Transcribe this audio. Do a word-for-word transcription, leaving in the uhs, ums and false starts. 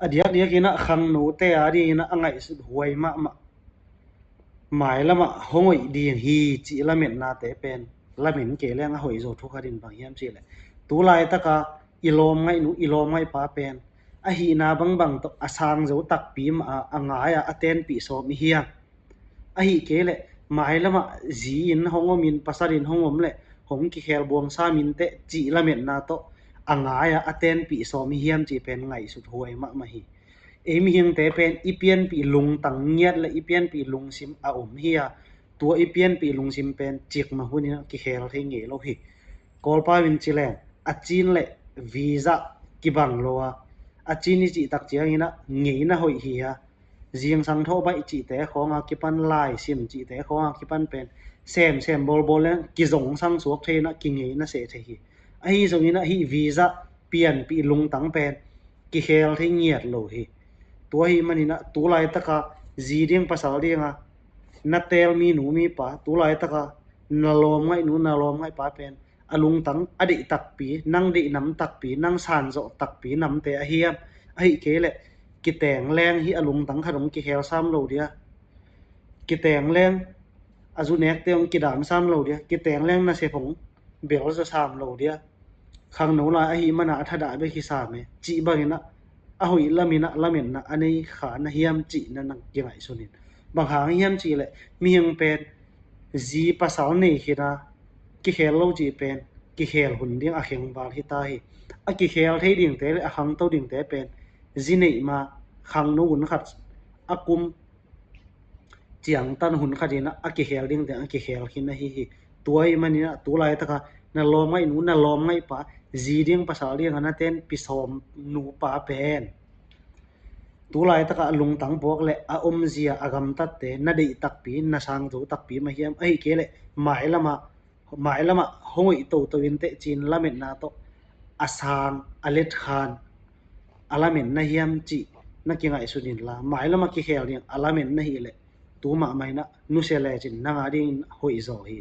A diakdiakin ah khangnote a dingin ah a ngaihsut huai mahmah, mailamah hong hoih ding hi cih lametnate pen lamen kei leng a hoih zaw thukhatin bang hiam cihleh, tu laitaka i lawm ngaihnu, i lawm ngaihpa pen a hihna bangbang tawh a sang zo takpi mah a, a ngai-a a tenpih sawm i hiam? Ahih kei leh mailamah zi in hong omin, pasal in hong om leh hong kikhel buang sam inteh cih lametna tawh a ngai-a a tenpih sawm i hiam cih pen ngaihsut huai mahmah hi. Ei mihingte pen i pianpih lungtang ngiat le i pianpih lungsim a om hi a, tua i pianpih lungsim pen cikmah hunin a kikhel thei ngei lo hi. Kawlpau in ci leng a cin le visa kibang lo a, a cin i cih tak ciangin ah ngeina hoih hi a, zingsang thawh baih cihte khawng a kipan, laisim cihte khawng a kipan pen semsem bawlbawl leng kizongsang suak thei in ah kingeina seh thei hi. Ahi zongin ah hih visa pianpih lungtang pen kikhel thei ngiat lo hi. Tua ahih manin ah tu laitaka zi ding pasal dinga na teel mi nu mi pa, tu laitaka na lawm ngaihnu na lawm ngaihpa pen a lungtang a deih takpi, nang deih nam takpi, nang sanzawh takpi namte a hiam? Ahih kei leh kiteng leng hih a lungtang khat hong kikhel sam lo dia, kiteng leng a zu nekte hong kidam sam lo dia, kiteng leng nasep hong bel zaw sam lo dia, khangno lai ahih mana a thadah bek hi sam e cih bangin ah a hoih lamin ah lametna a nei kha na hiam cih na nang kingaihsun in. Bang hang hiam cihleh mihing pen zi pasal nei khin a kikhel lo cih pen kikhel hun ding a khengval hi ta hi. A kikhel thei dingte le a khangto dingte pen zi neih ma khangno hun khat a kum ciangtan hun khatin ah a kikhel dingte a kikhel khin ahi hi. Tua ahih manin ah tu laitaka na lawm ngaihnu na lawm ngaihpa, zi ding pasal dinga na tenpih sawm nupa pen tu laitaka a lungtang puak le a omzia a gamtatte na deih takpi, na sang zo takpi mah hiam? Ahih kei leh mailamah, mailamah hong hoih toto inteh cih lametna tawh a sang a letkhan a lamen na hiam cih na kingaihsun inla, mailamah kikhel ding a lamen na hih leh tu mahmah in ah nusia lecin nang a dingin hoih zaw hi.